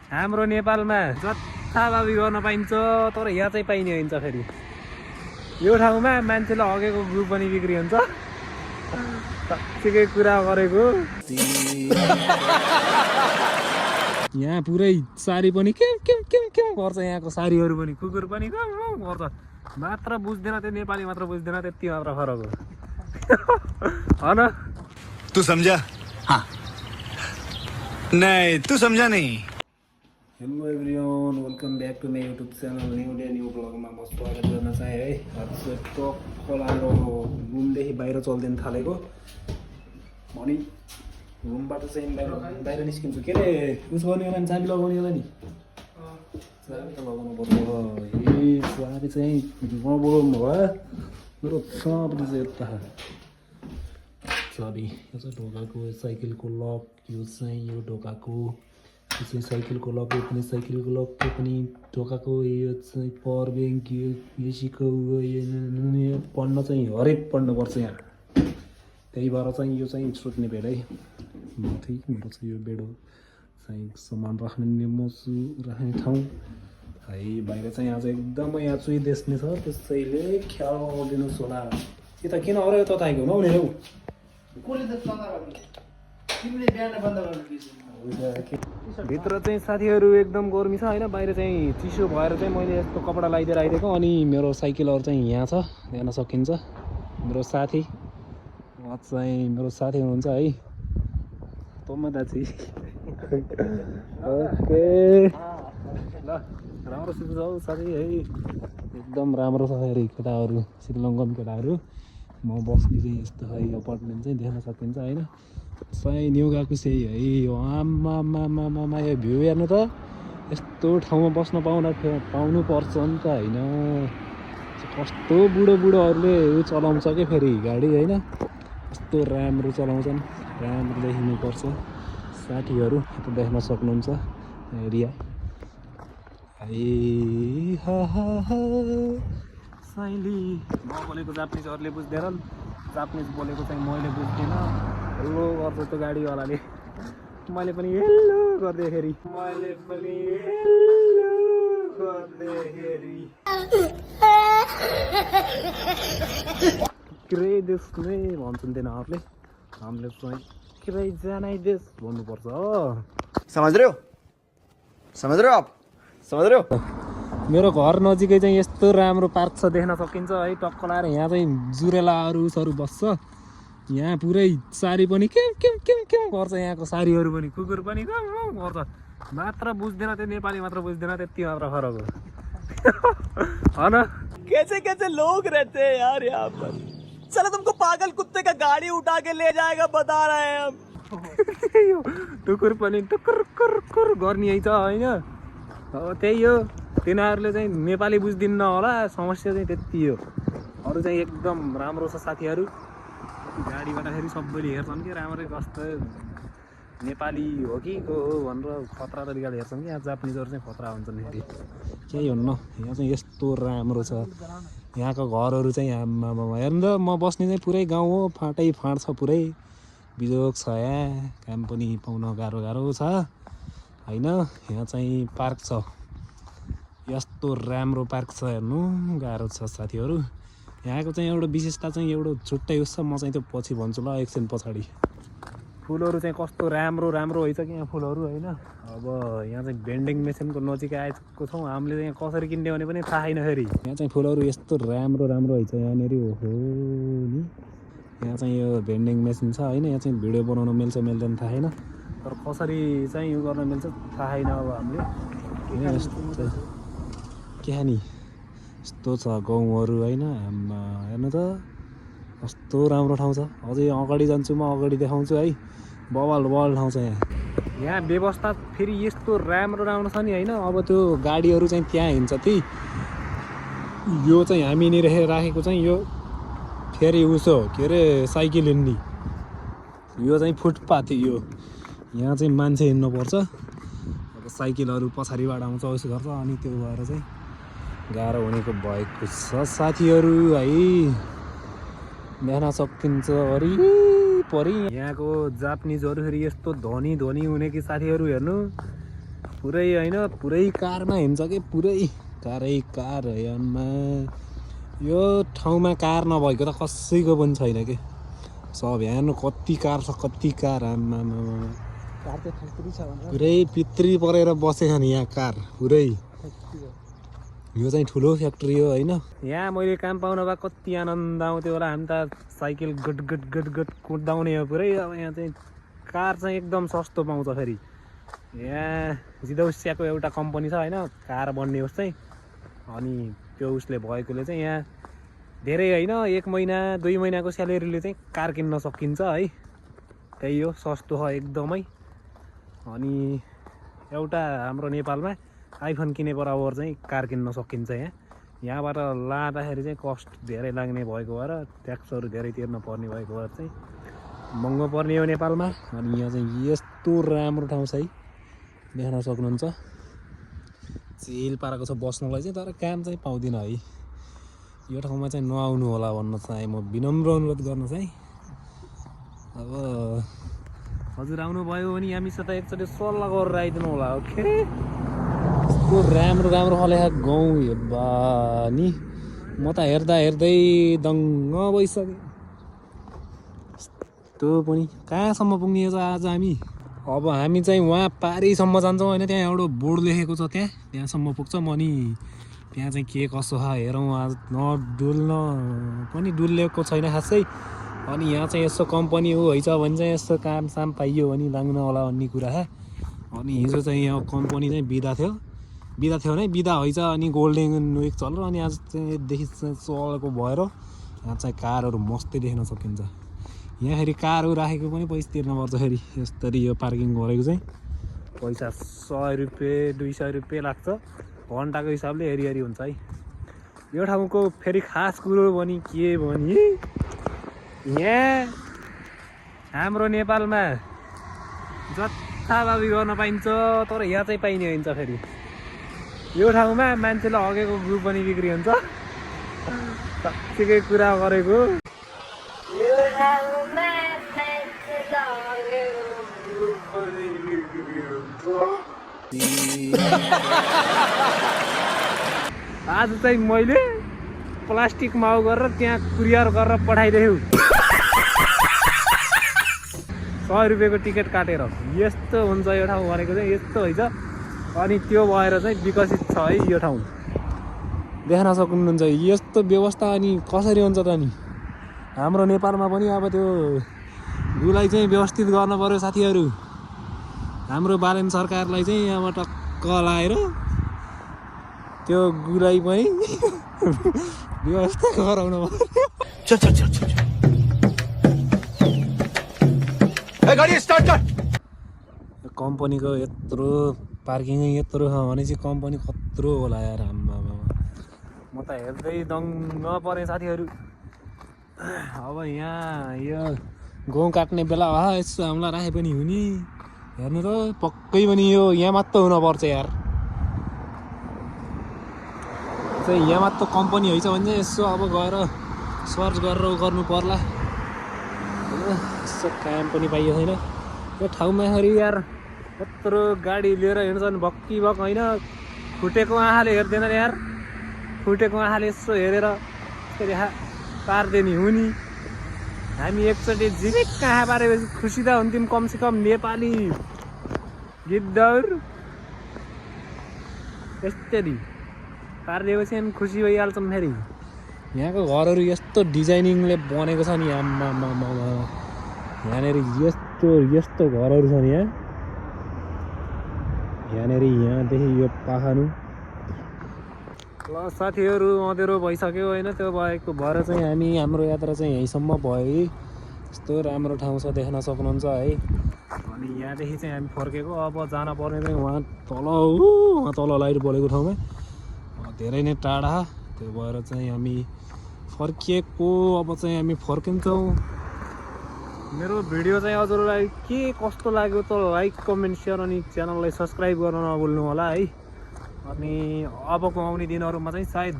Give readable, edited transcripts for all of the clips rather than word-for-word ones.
हाम्रो नेपालमा जथाभावी गर्न पाइन्छ तर यहाँ चाहिँ पाइने हुन्छ फेरि यो ठाउँमा मान्छेलाई हगेको गुरु पनि बिक्री हुन्छ साँच्चीकै कुरा गरेको यहाँ पुरै सारी पनि केम केम केम केम गर्छ यहाँको सारीहरू पनि कुकुर पनि कम गर्छ मात्र बुझ्दैन त्यो नेपाली मात्र बुझ्दैन त्यति मात्र फरक हो हैन तू समझा हाँ नहीं तू समझा नहीं hello everyone welcome back to my YouTube channel new day न्यू ब्लगमा म स्वागत गर्न चाहे है आज टक्क हाम्रो रुमदेखि बाहिर चल्दैन थालेको अनि रुमबाट चाहिँ बाहिर निस्किन्छु के अरे उस गर्ने होला नि चाबी लगाउने होला नि चाबी त लगाउनु पर्छ ए चाबी चाहिँ म बोलाउनु भयो मेरो चाबी चाहिँ यता चाबी यो चाहिँ ढोकाको साइकलको लक यो चाहिँ यो ढोकाको यो चाहिँ साइकलको लक यो पनि साइकलको लक त्यो पनि ढोकाको यो चाहिँ पावर ब्याङ्क यो एसीको यो पढ्न चाहिँ हरेक पढ्नुपर्छ यहाँ त्यही भएर चाहिँ यो चाहिँ सुत्ने बेड है माथि मेरो चाहिँ यो बेड हो चाहिँ सामान राख्ने ठाउँ है बाहिर चाहिँ आज एकदमै यहाँ चुई देख्ने छ त्यसैले ख्याल गरिदिनुहोस् होला यो त किन अरे त थाकेको नहुने हौ भित्र चाहिँ साथीहरू एकदम गर्मी छ होइन बाहिर चाहिँ चिसो भएर चाहिँ मैले यस्तो कपडा लगाइदिएर आइदिएको अनि मेरो साइकलहरू चाहिँ यहाँ छ हेर्न सकिन्छ मेरो साथी चाहिँ मेरो साथी हुनुहुन्छ है तँ दाछी ओके ल राम्रो सुन्छ हौ साथी है एकदम राम्रो छ फेरि केटाहरू सिलङ्गन केटाहरू म बस्ने चाहिँ यस्तो है अपार्टमेन्ट चाहिँ देख्न सकिन्छ होइन चाहिँ न्यु गएको चाहिँ है यो आमामामामा यो भ्यू हेर्नु त यस्तो ठाउँमा बस्न पाउनु पर्छ नि त होइन कस्तो बुढोहरूले यो चलाउँछ कि फेरि गाडी होइन कस्तो राम्रो चलाउँछन् राम्रो देखिनुपर्छ साथीहरू देख्न सक्नुहुन्छ एरिया है साइली म बोलेको जापानिजहरूले बुझ्दैन जापानिज बोलेको चाहिँ मैले बुझ्दिनँ हेलो गर्छ त्यो गाडीवालाले मैले पनि हेलो गर्दाखेरि किरै देश नै भन्छन् तिनीहरूले हामीले चाहिँ किरै जानै देश भन्नुपर्छ हो समझ रहे हो आप समझ रहे हो मेरो घर नजिकै चाहिँ यस्तो राम्रो पार्क छ देख्न सकिन्छ है टक्क लाएर यहाँ चाहिँ जुरेलाहरू बस्छ यहाँ पुरै सारी पनि केम केम केम केम गर्छ यहाँको सारीहरू पनि कुकुर पनि कम गर्छ मात्र बुझ्दैन त्यो नेपाली मात्र बुझ्दैन त्यति मात्र फरक हो हैन कैसे कैसे लोग रहते हैं यार यहाँ पर चलो तुमको पागल कुत्ते का गाड़ी उठा के ले जाएगा बता रहे हैं हम टुकुर पनि टुकुर कुर गर्ने है छ होइन हो त्यही हो तिनीहरूले चाहिँ नेपाली बुझ्दिन्न होला समस्या चाहिँ त्यति हो अरू चाहिँ एकदम राम्रो छ साथीहरू गाडीबाट फेरि सबैले हेर्छन् कि राम्रै कस्तो नेपाली हो कि को हो भनेर खतरा तरिकाले हेर्छन् कि यहाँ जापानिजहरू चाहिँ खतरा हुन्छन् फेरि केही हुन्न यहाँ चाहिँ यस्तो राम्रो छ यहाँको घरहरू चाहिँ हेर्नु त म बस्ने चाहिँ पुरै गाउँ हो फाँटै फाँट छ पुरै बिजोग छ यहाँ काम पनि पाउन गाह्रो छ होइन यहाँ चाहिँ पार्क छ यस्तो राम्रो पार्क छ हेर्नु गाह्रो छ साथीहरू यहाँको चाहिँ एउटा विशेषता चाहिँ एउटा छुट्टै उस छ म चाहिँ त्यो पछि भन्छु ल एकछिन पछाडि फुलहरू चाहिँ कस्तो राम्रो रहेछ कि यहाँ फुलहरू होइन अब यहाँ चाहिँ भेन्डिङ मेसिनको नजिक आएको छौँ हामीले यहाँ कसरी किन्ने भने पनि थाहा छैन फेरि यहाँ चाहिँ फुलहरू यस्तो राम्रो रहेछ यहाँनिर ओहो नि यहाँ चाहिँ यो भेन्डिङ मेसिन छ होइन यहाँ चाहिँ भिडियो बनाउन मिल्दैन थाहा छैन तर कसरी चाहिँ यो गर्न मिल्छ थाहा छैन अब हामीले किन यस्तो क्या नि यस्तो छ गाउँहरू होइन हेर्नु त कस्तो राम्रो ठाउँ छ अझै अगाडि जान्छु म अगाडि देखाउँछु है बवाल ठाउँ छ यहाँ व्यवस्था फेरि यस्तो राम्रो छ नि होइन अब त्यो गाडीहरू चाहिँ त्यहाँ हिँड्छ ती यो चाहिँ हामी राखेको चाहिँ यो फेरि उसो के अरे साइकल हिँड्ने यो चाहिँ फुटपाथ यो यहाँ चाहिँ मान्छे हिँड्नुपर्छ अब साइकलहरू पछाडिबाट आउँछ उसो गर्छ अनि त्यो भएर चाहिँ गाह्रो हुनेको भएको छ साथीहरू है देख्न सकिन्छ वरिपरि यहाँको जापानिजहरू फेरि यस्तो धनी हुने कि साथीहरू हेर्नु पुरै होइन पुरै कारमा हिँड्छ कि पुरै कार हेर्नमा यो ठाउँमा कार नभएको त कसैको पनि छैन कि सब हेर्नु कति कार छ कति कार आम्मामा कार चाहिँ फ्याक्ट्री छ भनेर पुरै पित्री परेर बसेको नि यहाँ कार पुरै यो चाहिँ ठुलो फ्याक्ट्री हो होइन यहाँ मैले काम पाउन भए कति आनन्द आउँथ्यो होला हामी त साइकल गट गट गट गट कुदाउने हो पुरै अब यहाँ चाहिँ कार चाहिँ एकदम सस्तो पाउँछ फेरि यहाँ जिदौस्याको एउटा कम्पनी छ होइन कार बन्ने उस चाहिँ अनि त्यो उसले भएकोले चाहिँ यहाँ धेरै होइन 1 महिना 2 महिनाको स्यालेरीले चाहिँ कार किन्न सकिन्छ है त्यही हो सस्तो छ एकदमै अनि एउटा हाम्रो नेपालमा आइफोन किने बराबर चाहिँ कार किन्न सकिन्छ यहाँबाट लाँदाखेरि चाहिँ कस्ट धेरै लाग्ने भएको भएर ट्याक्सहरू धेरै तिर्न पर्ने भएको भएर चाहिँ महँगो पर्ने हो नेपालमा अनि यहाँ चाहिँ यस्तो राम्रो ठाउँ छ है देख्न सक्नुहुन्छ चिल पारेको छ बस्नलाई चाहिँ तर काम चाहिँ पाउँदिनँ है यो ठाउँमा चाहिँ नआउनु होला भन्न चाहे म विनम्र अनुरोध गर्न चाहिँ अब हजुर आउनुभयो भने हामीसित एकचोटि सल्लाह गरेर आइदिनु होला ओके यस्तो राम्रो राम्रो फलेको गाउँ हेब्बा नि म त हेर्दै दङ्ग भइसकेँ यस्तो पनि कहाँसम्म पुग्ने छ आज हामी अब हामी चाहिँ वहाँ पारीसम्म जान्छौँ होइन त्यहाँ एउटा बोर्ड लेखेको छ त्यहाँसम्म पुग्छौँ अनि त्यहाँ चाहिँ के कसो छ हेरौँ आज नडुल्न पनि डुल्लेको छैन खासै अनि यहाँ चाहिँ यसो कम्पनी होइन भने चाहिँ यस्तो काम साम पाइयो भने लाग्न होला भन्ने कुरा छ अनि हिजो चाहिँ यहाँ कम्पनी चाहिँ बिदा थियो भने बिदा होइन अनि गोल्डन विक चल्यो अनि आज चाहिँ यदेखि चाहिँ चलेको भएर यहाँ चाहिँ कारहरू मस्तै देख्न सकिन्छ यहाँ फेरि कारहरू राखेको पनि पैसा तिर्नुपर्छ फेरि यसरी यो पार्किङ गरेको चाहिँ पैसा 100 रुपियाँ 200 रुपियाँ लाग्छ घन्टाको हिसाबले हेरी हुन्छ है यो ठाउँको फेरि खास कुरो भने के भने यहाँ हाम्रो नेपालमा जथाभावी गर्न पाइन्छ तर यहाँ चाहिँ पाइने हुन्छ फेरि यो ठाउँमा मान्छेले हगेको ग्रुप पनि बिक्री हुन्छ साँच्चीकै कुरा गरेको आज चाहिँ मैले प्लास्टिक माउ गरेर त्यहाँ कुरियर गरेर पठाइदिएँ 100 रुपियाँको टिकट काटेर यस्तो हुन्छ यो ठाउँ भनेको चाहिँ यस्तो हुन्छ अनि त्यो भएर चाहिँ विकसित छ है यो ठाउँ देख्न सक्नुहुन्छ यस्तो व्यवस्था अनि कसरी हुन्छ त नि हाम्रो नेपालमा पनि अब त्यो गुलाई चाहिँ व्यवस्थित गर्न पर्यो साथीहरू हाम्रो बालेन सरकारलाई चाहिँ यहाँबाट टक्क लाएर त्यो गुलाई पनि व्यवस्था गराउन पर्यो गाडी स्टार्ट कर कम्पनीको यत्रो पार्किङ यत्रो छ भने चाहिँ कम्पनी कत्रो होला यार आम्मामा म त हेर्दै दङ्ग परेँ साथीहरू अब यहाँ यो गहुँ काट्ने बेला यसो हामीलाई राखे पनि हुने हेर्नु त पक्कै पनि यो यहाँ मात्र हुनपर्छ यार चाहिँ यहाँ मात्र कम्पनी होइन भने चाहिँ यसो अब गएर सर्च गरेर गर्नु पर्ला यसो काम पनि पाइयो छैन यो ठाउँमा खरि यार यत्रो गाडी लिएर हिँड्छन् भक्की भक होइन फुटेको आँखाले हेर्दैन यार फुटेको आँखाले यसो हेरेर यसरी पार्दैन हुने हामी एकचोटि जिरिक कहाँ पारेपछि खुसी त हुन्थ्यौँ कमसेकम नेपाली गिद्धहरू यस्तरी पारिदिएपछि हामी खुसी भइहाल्छौँ फेरि यहाँको घरहरू यस्तो डिजाइनिङले बनेको छ नि आम्मामा यहाँनिर यस्तो घरहरू छ नि यहाँनिर यहाँदेखि यो पाखानु ल साथीहरू अँधेरो भइसक्यो होइन त्यो भएको भएर चाहिँ हाम्रो यात्रा चाहिँ यहीँसम्म भयो यस्तो राम्रो ठाउँ छ देख्न सक्नुहुन्छ है अनि यहाँदेखि चाहिँ हामी फर्केको अब जान पर्ने चाहिँ वहाँ तल लाइट बलेको ठाउँमा धेरै नै टाढा त्यो भएर चाहिँ हामी फर्किएको अब चाहिँ हामी फर्किन्छौँ मेरो भिडियो चाहिँ हजुरलाई के कस्तो लाग्यो त लाइक कमेन्ट सेयर अनि च्यानललाई सब्सक्राइब गर्न नभुल्नु होला है अनि अबको आउने दिनहरूमा चाहिँ सायद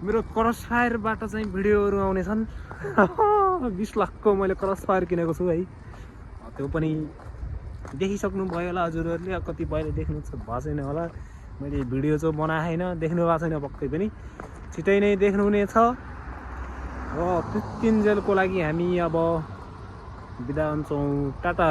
मेरो क्रस फायरबाट चाहिँ भिडियोहरू आउनेछन् 20 लाखको मैले क्रस फायर किनेको छु है त्यो पनि देखिसक्नुभयो होला हजुरहरूले, कतिपयले देख्नु भएको छैन होला, मैले भिडियो चाहिँ बनाएको छैन, देख्नु भएको छैन पक्कै पनि, छिटै नै देख्नुहुनेछ। मृत्युञ्जयको लागि हामी अब बिदा हुन्छौँ, टाटा।